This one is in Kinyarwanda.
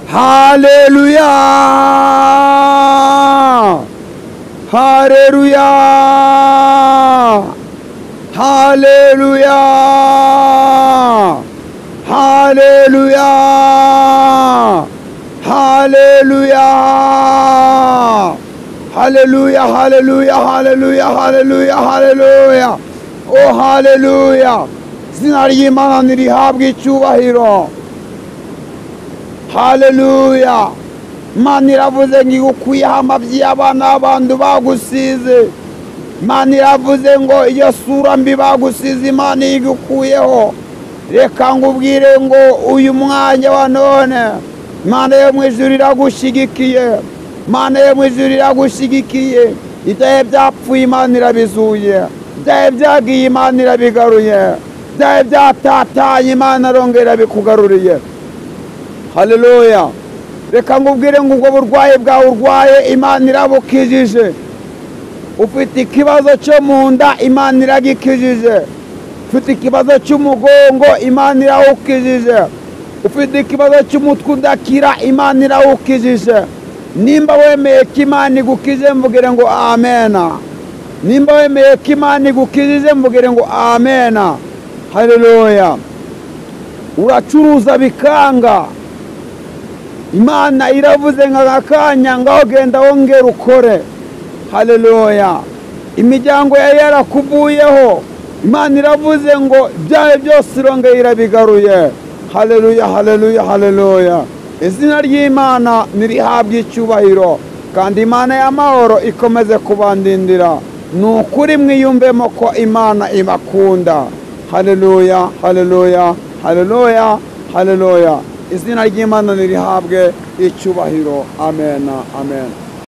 Haleluya, haleluya, haleluya, haleluya, haleluya, haleluya, haleluya, haleluya, haleluya, haleluya. Oh, haleluya. Izina ry'Imana nirihabwe icyubahiro. Haleluya. Imana iravuze ngo igukuyeho amabyi y'abana b'abantu bagusize. Imana iravuze ngo iyo sura mbi bagusize Imana igukuyeho. Reka ngubwire ngo uyu mwanya wa none Imana yo mu ijuru iragushyigikiye. Imana yo mu ijuru iragushyigikiye. Ibyahe byapfuye Imana irabizuye. Ibyahe byagiye Imana irabigaruye. Ibyahe byatatanye Imana irongera irabikugaruriye. Haleluya. Reka ngubwire ngo ubwo burwayi bwawe urwaye Imana irabukijije. Ufite ikibazo cyo mu nda Imana iragikijije. Ufite ikibazo cy'umugongo Imana irawukijije. Ufite ikibazo cy'umutwe udakira Imana irawukijije. Nimba wemeye ko Imana igukije mvugire ngo amena. Nimba wemeye ko Imana igukijije mvugire ngo amena. Haleluya. Uracuruza bikanga, Imana iravuze ngo akanya ngaho genda wongera ukore. Haleluya. Imiryango yari yarakuvuyeho, Imana iravuze ngo ibyawe byose irongera irabigaruye. Haleluya, haleluya, haleluya. Izina ry'Imana nirihabwe icyubahiro, kandi Imana y'amahoro ikomeze kubandindira. Ni ukuri mwiyumvemo ko Imana ibakunda. Haleluya, haleluya, haleluya, haleluya. Izina ry'Imana nirihabwe icyubahiro. Amen, amen.